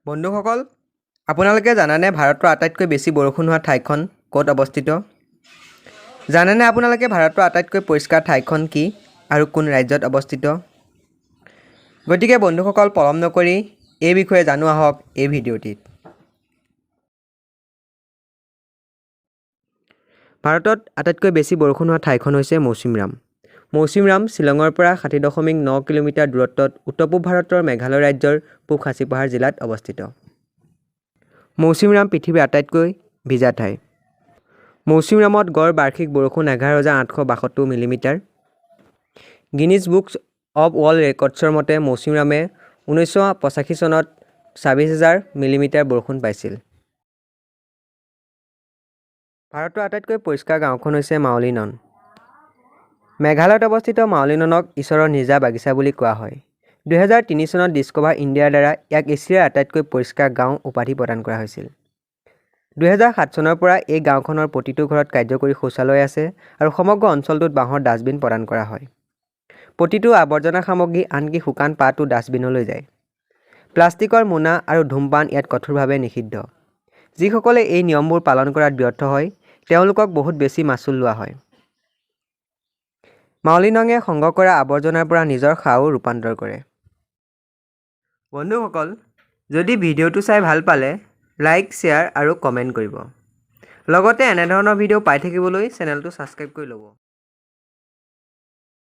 বন্ধুসকল, আপোনালোকে জানেনে ভাৰতৰ আটাইতকৈ বেছি বৰষুণ হোৱা ঠাইখন ক'ত অৱস্থিত? জানেনে আপোনালোকে ভাৰতৰ আটাইতকৈ পৰিষ্কাৰ ঠাইখন কি আৰু কোন ৰাজ্যত অৱস্থিত? গতিকে বন্ধুসকল, পলম নকৰি এই বিষয়ে জানো আহক এই ভিডিঅ'টিত। ভাৰতত আটাইতকৈ বেছি বৰষুণ হোৱা ঠাইখন হৈছে মৌচিমৰাম। মৌচিমৰাম শ্বিলঙৰ পৰা 60.9 কিলোমিটাৰ দূৰত্বত উত্তৰ পূব ভাৰতৰ মেঘালয় ৰাজ্যৰ পূব খাচী পাহাৰ জিলাত অৱস্থিত। মৌচিমৰাম পৃথিৱীৰ আটাইতকৈ ভিজা ঠাই। মৌচিমৰামত গড় বাৰ্ষিক বৰষুণ 11,872 millimetre. Guinness books of world ৰেকৰ্ডছৰ মতে মৌচিমৰামে 1985 চনত 26,000 মিলিমিটাৰ বৰষুণ পাইছিল। ভাৰতৰ আটাইতকৈ পৰিষ্কাৰ গাঁওখন হৈছে মাউলিনন। মেঘালয়ত অৱস্থিত মাউলিননক ঈশ্বৰৰ নিজা বাগিচা বুলি কোৱা হয়। 2003 চনত ডিস্কভাৰ ইণ্ডিয়াৰ দ্বাৰা ইয়াক এছিয়াৰ আটাইতকৈ পৰিষ্কাৰ গাঁও উপাধি প্ৰদান কৰা হৈছিল। 2007 চনৰ পৰা এই গাঁওখনৰ প্ৰতিটো ঘৰত কাৰ্যকৰী শৌচালয় আছে আৰু সমগ্ৰ অঞ্চলটোত বাঁহৰ ডাষ্টবিন প্ৰদান কৰা হয়। প্ৰতিটো আৱৰ্জনা সামগ্ৰী, আনকি শুকান পাতো ডাষ্টবিনলৈ যায়। প্লাষ্টিকৰ মোনা আৰু ধূমপান ইয়াত কঠোৰভাৱে নিষিদ্ধ। যিসকলে এই নিয়মবোৰ পালন কৰাত ব্যৰ্থ হয়, তেওঁলোকক বহুত বেছি মাচুল লোৱা হয়। মাউলিনঙে সংগ্ৰহ কৰা আৱৰ্জনাৰ পৰা নিজৰ সাৰো ৰূপান্তৰ কৰে। বন্ধুসকল, যদি ভিডিঅ'টো চাই ভাল পালে লাইক, শ্বেয়াৰ আৰু কমেণ্ট কৰিব। লগতে এনেধৰণৰ ভিডিঅ' পাই থাকিবলৈ চেনেলটো ছাবস্ক্ৰাইব কৰি ল'ব।